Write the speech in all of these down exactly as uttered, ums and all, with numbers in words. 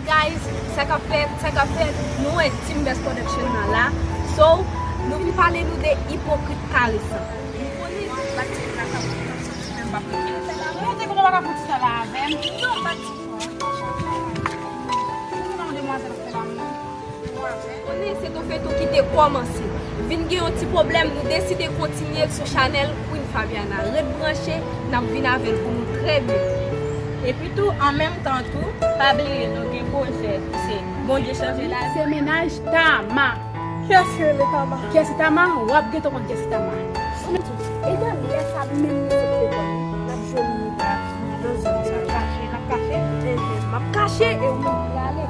Guys, sa k ap fèt, sa k ap fèt, nou wè Team Best Production nan la. So, nou vin pale nou de ipokrit karesan. Nou konnen bat ti la k ap santi menm pa pou ki l fè la. Mwen te konn pa ka fouti sa la avè m. Yo, bat ti. Pou nou demwazèl ap fè la menm. Konnen se Tofeto ki te kòmanse. Vin gen yon ti pwoblèm, nou deside kontinye l sou chanèl Queen Fabiana. Ret branche, n ap vin avè l pou nou trè byento. Epi tou, an menm tan tou, pa bliye nou gen pwojè, se Bondye chanje lavi. Se mennaj Tama. Kiyès ki rele Tama? Kiyès ki Tama? W ap gentan konn kiyès ki Tama. E dèyè sa menm li sot lekòl. N ap jwenn li nan zòn sa. Kache, n ap kache. Ehe, m ap kache e ou menm prale.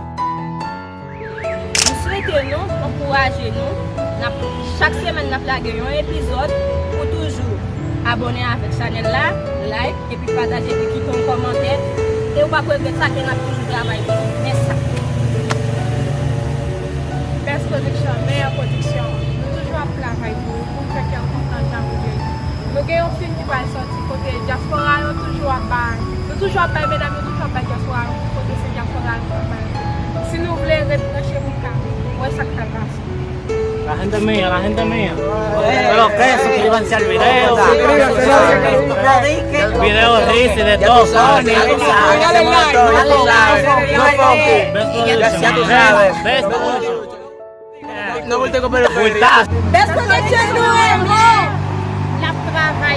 Nou swete nou, ankouraje nou. N ap, chak semèn n ap lage yon epizòd. Ou toujou abòne avèk chanèl la, like, epi pataje, epi kite yon kòmantè. E ou p ap regrèt sa, ke n ap toujou travay pou ou. Men sa. Best Production, meyè pwodiksyon. Nou toujou ap travay pou ou, pou n fè kè w kontan jan nou vle. Nou gen yon fim ki pral sòti kote dyaspora yo toujou ap bay, nou toujou ap bay medam yo, toujou ap bay dyaspora yo, kote se dyaspora yo k ap bay. Si nou vle ret branche pou n ka wè sa k pral pase. La gente mía, la gente mía. Pero que eso, que iban a ser videos. Videos, sí, sí, de todo. Best Production. Best Production. Best Production nou renmen. N ap travay